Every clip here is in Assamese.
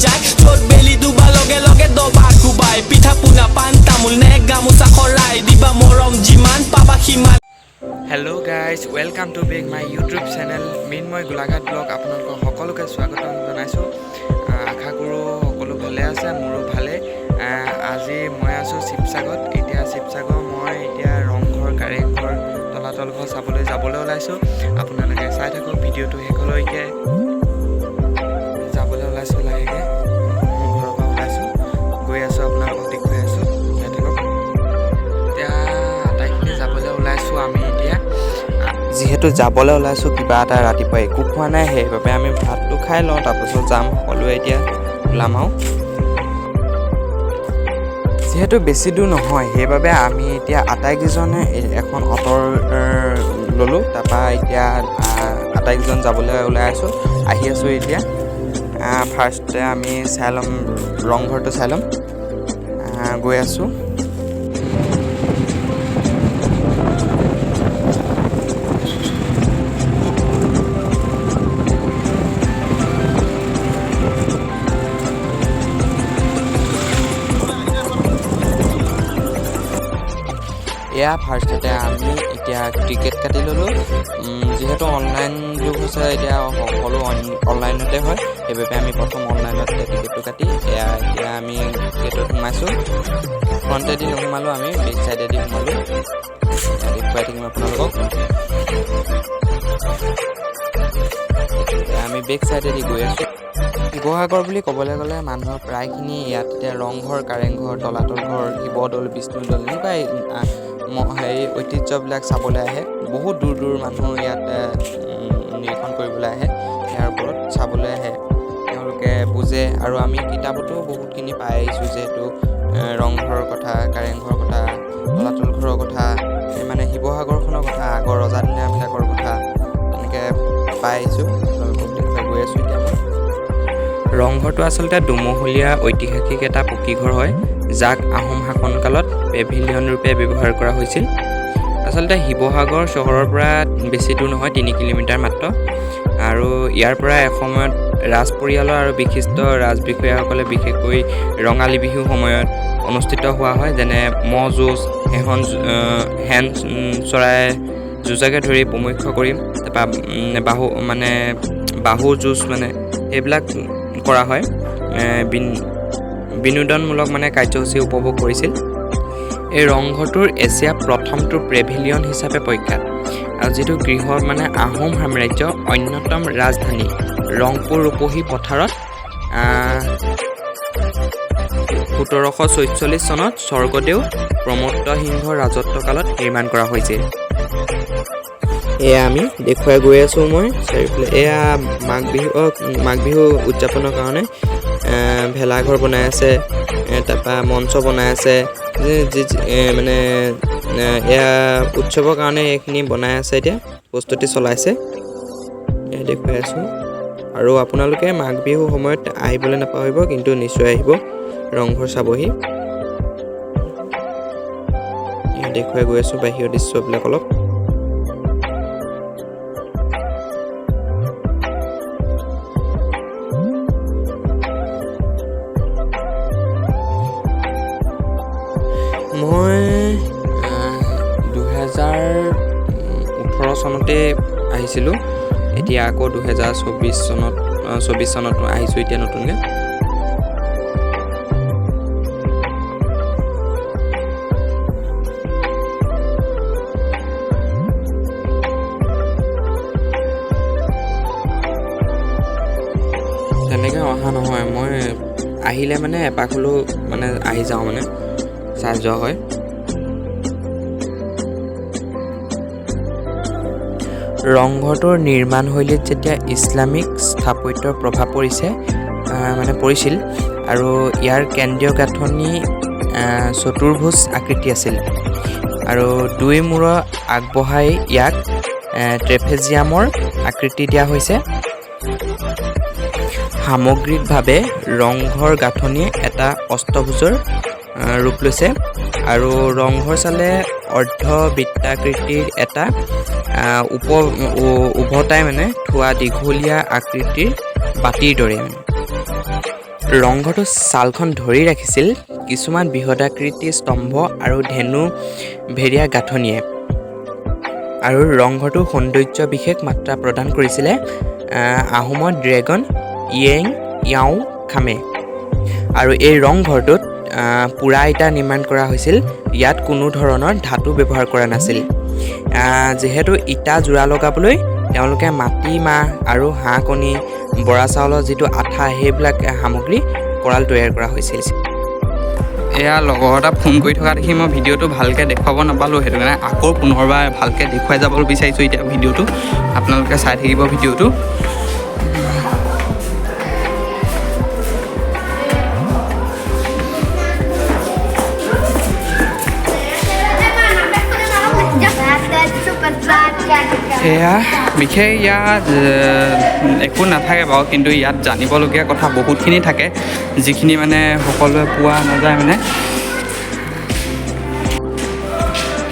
যায়। য'ত বেলি ডুবা লগে লগে দবা কোবাই, পিঠা পোনা পাণ তামোল নে গামোচা শৰাই দিবা, মৰম যিমান পাবা সিমান। Hello guys, welcome to back my YouTube channel Mrinmoy Golaghat blog. আপোনালোকক সকলোকে স্বাগতম জনাইছোঁ। আশা কৰোঁ সকলো ভালে আছে, মোৰো ভালে। আজি মই আছোঁ শিৱসাগৰত। এতিয়া শিৱসাগৰ মই এতিয়া ৰংঘৰ, কাৰেংঘৰ, তলাতল ঘৰ চাবলৈ যাবলৈ ওলাইছোঁ। আপোনালোকে চাই থাকক ভিডিঅ'টো শেষলৈকে। যাবলৈ ওলাইছোঁ লাহেকৈ, মোৰ ঘৰৰ পৰা ওলাইছোঁ, গৈ আছোঁ, আপোনালোকক দেখুৱাই আছোঁ, চাই থাকক। এতিয়া আটাইখিনি যাবলৈ ওলাইছোঁ আমি। এতিয়া যিহেতু যাবলৈ ওলাইছোঁ, কিবা এটা ৰাতিপুৱা একো খোৱা নাই, সেইবাবে আমি ভাতটো খাই লওঁ, তাৰপাছত যাম। সকলোৱে এতিয়া ওলাম আৰু যিহেতু বেছি দূৰ নহয়, সেইবাবে আমি এতিয়া আটাইকেইজনে এখন অ'টো ল'লোঁ। তাৰপৰা এতিয়া আটাইকেইজন যাবলৈ ওলাই আছোঁ, আহি আছোঁ। এতিয়া ফাৰ্ষ্টতে আমি চাই ল'ম, ৰংঘৰটো চাই ল'ম। গৈ আছোঁ। এয়া ফাৰ্ষ্টতে আমি এতিয়া টিকেট কাটি ল'লোঁ। যিহেতু অনলাইন যুগ হৈছে, এতিয়া সকলো অনলাইনতে হয়, সেইবাবে আমি প্ৰথম অনলাইনতে টিকেটটো কাটি এয়া এতিয়া আমি গেটত সোমাইছোঁ। ফ্ৰণ্টেদি নোসোমালোঁ, আমি বেক চাইডেদি সোমালোঁ। এয়া দেখুৱাই থাকিম আপোনালোকক। এয়া আমি বেক চাইডেদি গৈ আছোঁ। শিৱসাগৰ বুলি ক'বলৈ গ'লে মানুহৰ প্ৰায়খিনি ইয়াত এতিয়া ৰংঘৰ, কাৰেংঘৰ, তলাতল ঘৰ, শিৱদৌল, বিষ্ণুদৌল এনেকুৱাই হেৰি ঐতিহ্যবিলাক চাবলৈ আহে। বহুত দূৰ দূৰ মানুহ ইয়াত নিৰীক্ষণ কৰিবলৈ আহে, ইয়াৰ ওপৰত চাবলৈ আহে, তেওঁলোকে বুজে। আৰু আমি কিতাপতো বহুতখিনি পাই আহিছোঁ, যিহেতু ৰংঘৰৰ কথা, কাৰেংঘৰৰ কথা, তলাতল ঘৰৰ কথা, এই মানে শিৱসাগৰখনৰ কথা, আগৰ ৰজাদিনীয়াবিলাকৰ কথা তেনেকৈ পাই আহিছোঁ। আপোনালোকক দেখুৱাই গৈ আছোঁ এতিয়া মই। ৰংঘৰটো আচলতে দুমহলীয়া ঐতিহাসিক এটা পকীঘৰ হয়, যাক আহোম শাসনকালত পেভিলিয়ন ৰূপে ব্যৱহাৰ কৰা হৈছিল। আচলতে শিৱসাগৰ চহৰৰ পৰা বেছি দূৰ নহয়, 3 কিলোমিটাৰ মাত্ৰ। আৰু ইয়াৰ পৰা এসময়ত ৰাজ পৰিয়ালৰ আৰু বিশিষ্ট ৰাজবিষয়াসকলে বিশেষকৈ ৰঙালী বিহুৰ সময়ত অনুষ্ঠিত হোৱা হয়, যেনে ম'হ যুঁজ, শেন চৰাই যুঁজকে ধৰি প্ৰমুখ্য কৰি, তাৰপৰা বাহু মানে বাহু যুঁজ, মানে সেইবিলাক কৰা হয়। বিনোদনমূলক মানে কাৰ্যসূচী উপভোগ কৰিছিল। এই ৰংঘৰটোৰ এছিয়াৰ প্ৰথমটো পেভিলিয়ন হিচাপে প্ৰখ্যাত আৰু যিটো গৃহ মানে আহোম সাম্ৰাজ্যৰ অন্যতম ৰাজধানী ৰংপুৰ ৰূপহী পথাৰত 1746 চনত স্বৰ্গদেউ প্ৰমত্ত সিংহৰ ৰাজত্বকালত নিৰ্মাণ কৰা হৈছিল। এয়া আমি দেখুৱাই গৈ আছোঁ মই চাৰিওফালে। এয়া মাঘ বিহু, মাঘ বিহু উদযাপনৰ কাৰণে ভেলাঘৰ বনাই আছে, তাৰপৰা মঞ্চ বনাই আছে। যি মানে এয়া উৎসৱৰ কাৰণে এইখিনি বনাই আছে, এতিয়া প্ৰস্তুতি চলাইছে। এয়া দেখুৱাই আছোঁ। আৰু আপোনালোকে মাঘ বিহুৰ সময়ত আহিবলৈ নাপাহৰিব কিন্তু, নিশ্চয় আহিব, ৰংঘৰ চাবহি। এয়া দেখুৱাই গৈ আছোঁ বাহিৰৰ দৃশ্যবিলাক অলপ। মই 2018 চনতে আহিছিলোঁ। এতিয়া আকৌ 2024 চনত, 24 চনত আহিছোঁ এতিয়া নতুনকৈ। তেনেকৈ অহা নহয়, মই আহিলে মানে এপাক হ'লেও মানে আহি যাওঁ, মানে চাই যোৱা হয়। ৰংঘৰটোৰ নিৰ্মাণশৈলীত যেতিয়া ইছলামিক স্থাপত্যৰ প্ৰভাৱ পৰিছে, মানে পৰিছিল আৰু ইয়াৰ কেন্দ্ৰীয় গাঁথনি চতুৰ্ভুজ আকৃতি আছিল আৰু দুই মূৰৰ আগবঢ়াই ইয়াক ট্ৰেপেজিয়ামৰ আকৃতি দিয়া হৈছে। সামগ্ৰিকভাৱে ৰংঘৰ গাঁথনিয়ে এটা অষ্টভুজৰ ৰূপ লৈছে আৰু ৰংঘৰ চালে অৰ্ধবৃত্তাকৃতিৰ এটা উভতাই মানে থোৱা দীঘলীয়া আকৃতিৰ বাতিৰ দৰে মানে। ৰংঘৰটোৰ ছালখন ধৰি ৰাখিছিল কিছুমান বৃহদাকৃতি স্তম্ভ আৰু ধেনু ভেৰীয়া গাঁথনিয়ে আৰু ৰংঘৰটোৰ সৌন্দৰ্য বিশেষ মাত্ৰা প্ৰদান কৰিছিলে আহোমৰ ড্ৰেগন য়েং য়াও খামে। আৰু এই ৰংঘৰটোত পোৰা ইটা নিৰ্মাণ কৰা হৈছিল। ইয়াত কোনো ধৰণৰ ধাতু ব্যৱহাৰ কৰা নাছিল, যিহেতু ইটা জোৰা লগাবলৈ তেওঁলোকে মাটিমাহ আৰু হাঁহ কণী, বৰা চাউলৰ যিটো আঠা, সেইবিলাক সামগ্ৰী কৰাল তৈয়াৰ কৰা হৈছিল। এয়া লগৰ এটা ফোন কৰি থকা দেখি মই ভিডিঅ'টো ভালকৈ দেখুৱাব নাপালোঁ, সেইটো কাৰণে আকৌ পুনৰবাৰ ভালকৈ দেখুৱাই যাবলৈ বিচাৰিছোঁ। এতিয়া ভিডিঅ'টো আপোনালোকে চাই থাকিব ভিডিঅ'টো। এয়া বিশেষ ইয়াত একো নাথাকে বাৰু, কিন্তু ইয়াত জানিবলগীয়া কথা বহুতখিনি থাকে, যিখিনি মানে সকলোৱে পোৱা নাযায়। মানে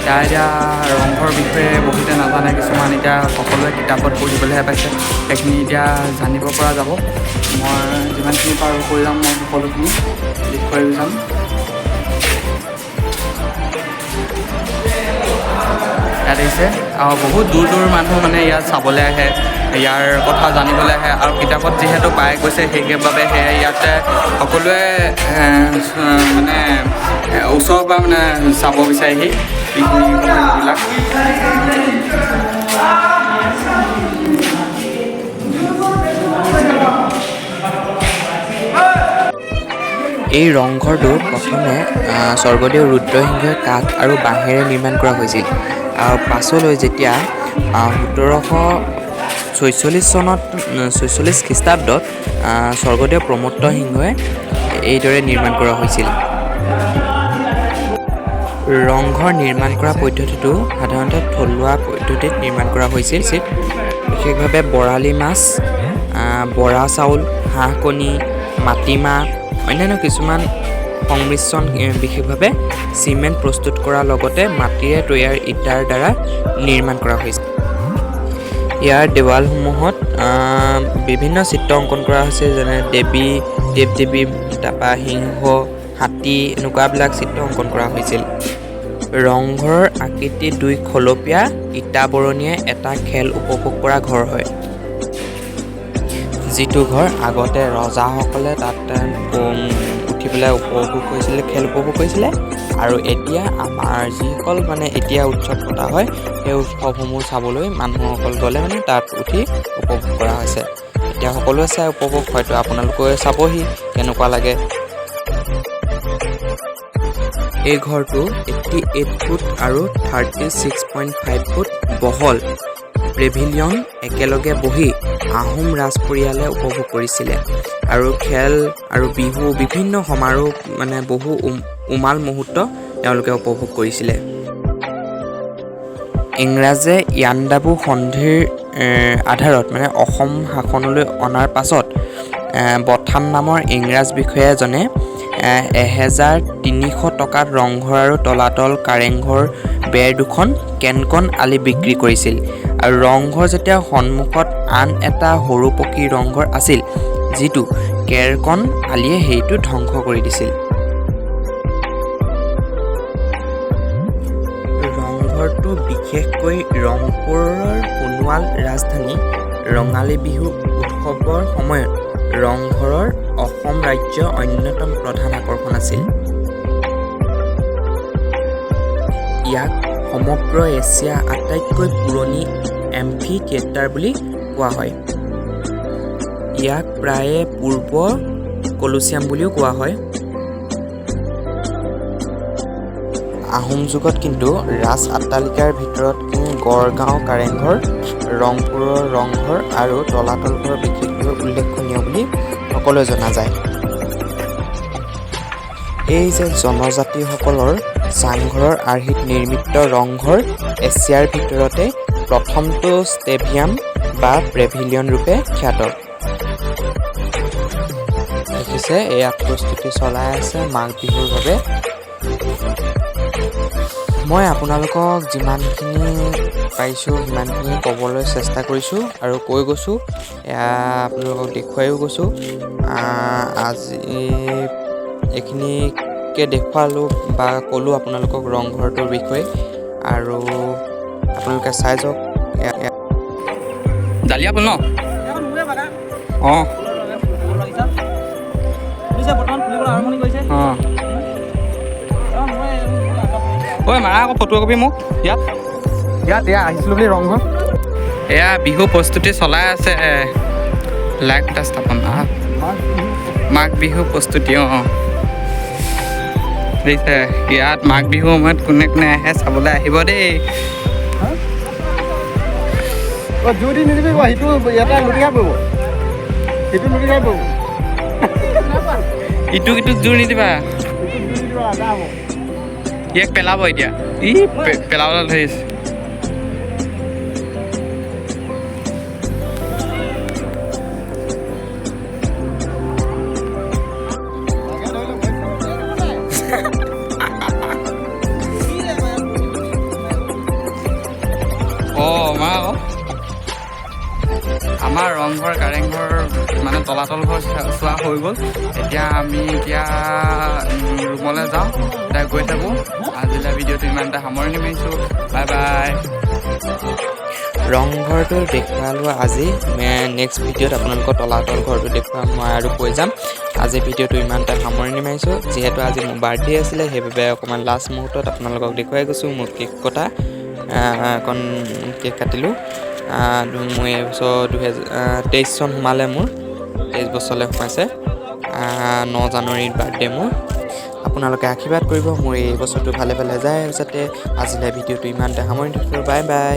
তাৰ এতিয়া ৰংঘৰ বিষয়ে বহুতে নাজানে, কিছুমান এতিয়া সকলোৱে কিতাপত পঢ়িবলৈহে পাইছে, সেইখিনি এতিয়া জানিব পৰা যাব। মই যিমানখিনি পাৰোঁ কৰি যাম, মই সকলোখিনি দেখুৱাই যাম। ইয়াত আহিছে আৰু বহুত দূৰ দূৰ মানুহ মানে ইয়াত চাবলৈ আহে, ইয়াৰ কথা জানিবলৈ আহে আৰু কিতাপত যিহেতু পাই গৈছে সেইবাবে সেয়ে ইয়াতে সকলোৱে মানে ওচৰৰ পৰা মানে চাব বিচাৰেহি এইখিনি কথাবিলাক। এই ৰংঘৰটো প্ৰথমে স্বৰ্গদেউ ৰুদ্ৰসিংহই কাঠ আৰু বাঁহেৰে নিৰ্মাণ কৰা হৈছিল আৰু পাছলৈ যেতিয়া 1746 চনত, 46 খ্ৰীষ্টাব্দত স্বৰ্গদেউ প্ৰমত্ত সিংহই এইদৰে নিৰ্মাণ কৰা হৈছিল। ৰংঘৰ নিৰ্মাণ কৰা পদ্ধতিটো সাধাৰণতে থলুৱা পদ্ধতিত নিৰ্মাণ কৰা হৈছিল। বিশেষভাৱে বৰালি মাছ, বৰা চাউল, হাঁহ কণী, মাটিমাহ, অন্যান্য কিছুমান সংমিশ্ৰণ, বিশেষভাৱে চিমেণ্ট প্ৰস্তুত কৰাৰ লগতে মাটিৰে তৈয়াৰ ইটাৰ দ্বাৰা নিৰ্মাণ কৰা হৈছে। ইয়াৰ দেৱালসমূহত বিভিন্ন চিত্ৰ অংকন কৰা হৈছে, যেনে দেৱী, দেৱ দেৱী, তাৰপৰা সিংহ, হাতী, এনেকুৱাবিলাক চিত্ৰ অংকন কৰা হৈছিল। ৰংঘৰৰ আকৃতি দুই খলপীয়া ইটা বৰণীয়া এটা খেল উপভোগ কৰা ঘৰ হয়, যিটো ঘৰ আগতে ৰজাসকলে তাত উঠি পেলাই উপভোগ কৰিছিলে, খেল উপভোগ কৰিছিলে। আৰু এতিয়া আমাৰ যিসকল মানে এতিয়া উৎসৱ পতা হয়, সেই উৎসৱসমূহ চাবলৈ মানুহসকল গ'লে মানে তাত উঠি উপভোগ কৰা হৈছে। এতিয়া সকলোৱে চাই উপভোগ, হয়তো আপোনালোকেও চাবহি কেনেকুৱা লাগে। এই ঘৰটো 88 ফুট আৰু 36.5 ফুট বহল পেভিলিয়ন একেলগে বহি আহোম ৰাজ পৰিয়ালে উপভোগ কৰিছিলে আৰু খেল আৰু বিহু বিভিন্ন সমাৰোহ মানে বহু উমাল মুহূৰ্ত তেওঁলোকে উপভোগ কৰিছিলে। ইংৰাজে ইয়াণ্ডাবু সন্ধিৰ আধাৰত মানে অসম শাসনলৈ অনাৰ পাছত বথান নামৰ ইংৰাজ বিষয়াজনে 1300 টকাত ৰংঘৰ আৰু তলাতল কাৰেংঘৰ বেৰ দুখন কেনকন আলি বিক্ৰী কৰিছিল। আৰু ৰংঘৰ যেতিয়া সন্মুখত আন এটা সৰু পকী ৰংঘৰ আছিল, যিটো কেৰকন আলিয়ে সেইটো ধ্বংস কৰি দিছিল। ৰংঘৰটো বিশেষকৈ ৰংপুৰৰ সোণোৱাল ৰাজধানী ৰঙালী বিহু উৎসৱৰ সময়ত ৰংঘৰৰ অসম ৰাজ্যৰ অন্যতম প্ৰধান আকৰ্ষণ আছিল। ইয়াক সমগ্ৰ এছিয়াৰ আটাইতকৈ পুৰণি এম্ফি থিয়েটাৰ বুলি কোৱা হয়। ইয়াক প্ৰায়ে পূৰ্ব কলোচিয়াম বুলিও কোৱা হয়। আহোম যুগত কিন্তু ৰাজ অট্টালিকাৰ ভিতৰত কিন্তু গড়গাঁও কাৰেংঘৰ, ৰংপুৰৰ ৰংঘৰ আৰু তলাতল ঘৰ বিশেষভাৱে উল্লেখনীয় বুলি সকলোৱে জনা যায়। এই যে জনজাতিসকলৰ চাংঘৰৰ আৰ্হিত নিৰ্মিত ৰংঘৰ এছিয়াৰ ভিতৰতে প্ৰথমটো ষ্টেভিয়াম বা পেভিলিয়ন ৰূপে খ্যাত। দেখিছে, এয়া প্ৰস্তুতি চলাই আছে মাঘ বিহুৰ বাবে। মই আপোনালোকক যিমানখিনি পাৰিছোঁ, সিমানখিনি ক'বলৈ চেষ্টা কৰিছোঁ আৰু কৈ গৈছোঁ। এয়া আপোনালোকক দেখুৱাইও গৈছোঁ। আজি এইখিনিকে দেখুৱালোঁ বা ক'লোঁ আপোনালোকক ৰংঘৰটোৰ বিষয়ে আৰু আপোনালোকে চাই যাওক। জালিয়া পুল ন? অঁ। অঁ, ঐ মাৰা আকৌ ফটো কপি মোক ইয়াত। ইয়াত এয়া আহিছিলোঁ বুলি ৰংঘৰ। এয়া বিহু প্ৰস্তুতি চলাই আছে। লাইট এটা স্থাপন, মাঘ বিহু প্ৰস্তুতি। অঁ, দেখিছে, ইয়াত মাঘ বিহুৰ সময়ত কোনে কোনে আহে চাবলৈ আহিব দেই। অঁ, জুই দি নিদিবি, সিটো ইয়াতে লুটি খাই পৰিব, সিটো লুটি খাই পৰিব। ইটো ইটোক জোৰ নিদিবা। সিটো জুই নিদিবা, আদা হ'ব। ইয়াক পেলাব এতিয়া। ই পেলাবলৈ ধৰিছে। অঁ, মা আকৌ আমাৰ ৰংঘৰ, কাৰেংঘৰ, মানে তলাতল ঘৰ চোৱা হৈ গ'ল। এতিয়া আমি এতিয়া ৰুমলৈ যাওঁ। এতিয়া গৈ থাকোঁ। আজিলৈ ভিডিঅ'টো ইমানতে সামৰণি মাৰিছোঁ। Bye bye. ৰংঘৰটো দেখুৱালোঁ আজি। নেক্সট ভিডিঅ'ত আপোনালোকৰ তলাতল ঘৰটো দেখুৱাম মই আৰু কৈ যাম। আজি ভিডিঅ'টো ইমানতে সামৰণি মাৰিছোঁ। যিহেতু আজি মোৰ বাৰ্থডে আছিলে, সেইবাবে অকণমান লাষ্ট মুহূৰ্তত আপোনালোকক দেখুৱাই গৈছোঁ মোৰ কেক কটা। অকণ কেক কাটিলোঁ। মোৰ এইবছৰ 2023 চন সোমালে, মোৰ 23 বছৰলৈ সোমাইছে। 9 জানুৱাৰীত বাৰ্থডে মোৰ। আপোনালোকে আশীৰ্বাদ কৰিব, মোৰ এই বছৰটো ভালে ভালে যায় যাতে। আজিলৈ ভিডিঅ'টো ইমানতে সামৰণি থৈছোঁ। Bye bye.